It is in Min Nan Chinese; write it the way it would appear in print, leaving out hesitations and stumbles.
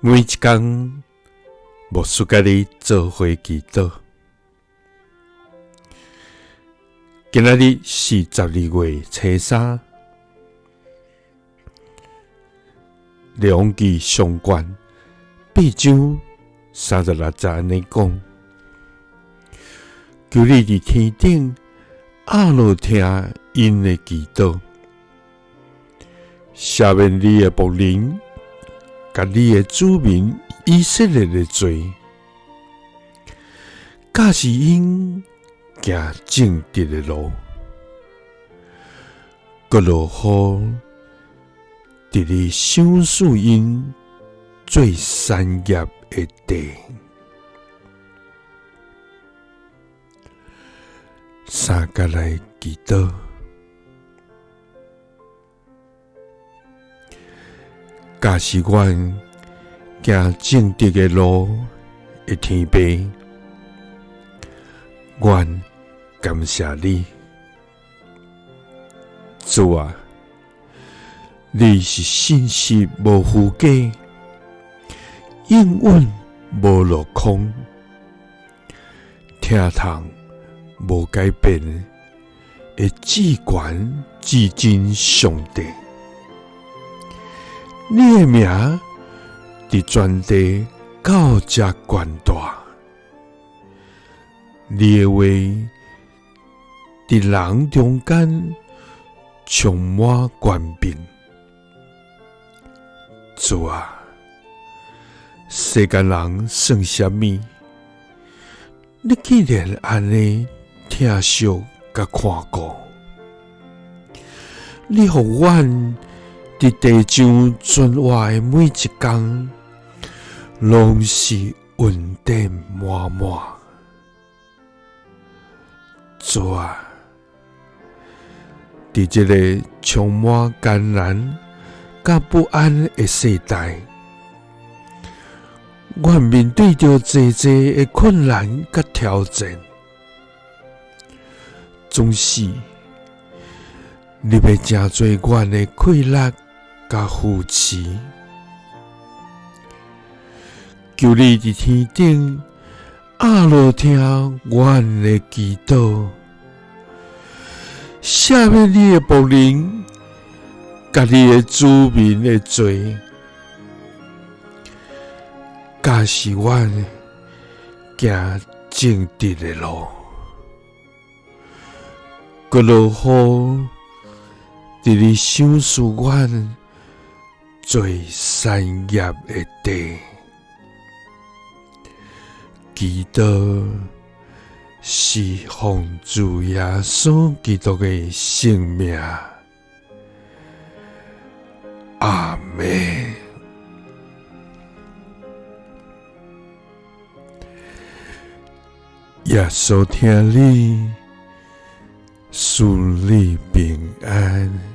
每一工，牧師佮你做伙祈禱。今仔日是12月初三，列王紀上卷8章36節按呢講：求你佇天頂壓落聽𪜶的祈禱，赦免你的僕人佮你的子民以色列的罪，教示𪜶行正直的路，閣落雨佇你賞賜𪜶做產業的地。三佮來祈禱，教示阮行正直的路的天父，阮感謝你，主啊，你是信實無虛假，應允無落空，疼痛無改變的至懸至真上帝。你的名佇全地到遮懸大，你的話佇人中間充滿權柄。主啊，世間人算啥物？你竟然按呢疼惜佮看顧，你予阮佇地上存活的每一工，攏是恩典滿滿。主啊，佇這个充滿艱難佮不安的世代，阮面對著濟濟的困難佮挑戰，總是你欲成做阮的氣力佮扶持。求你佇天頂壓落聽阮的祈禱，赦免你的僕人佮你的子民的罪，教示阮行正直的路，閣落雨佇你賞賜阮做產業的地。祈禱是奉主耶穌基督的聖名，阿們。耶穌疼你，賜你平安。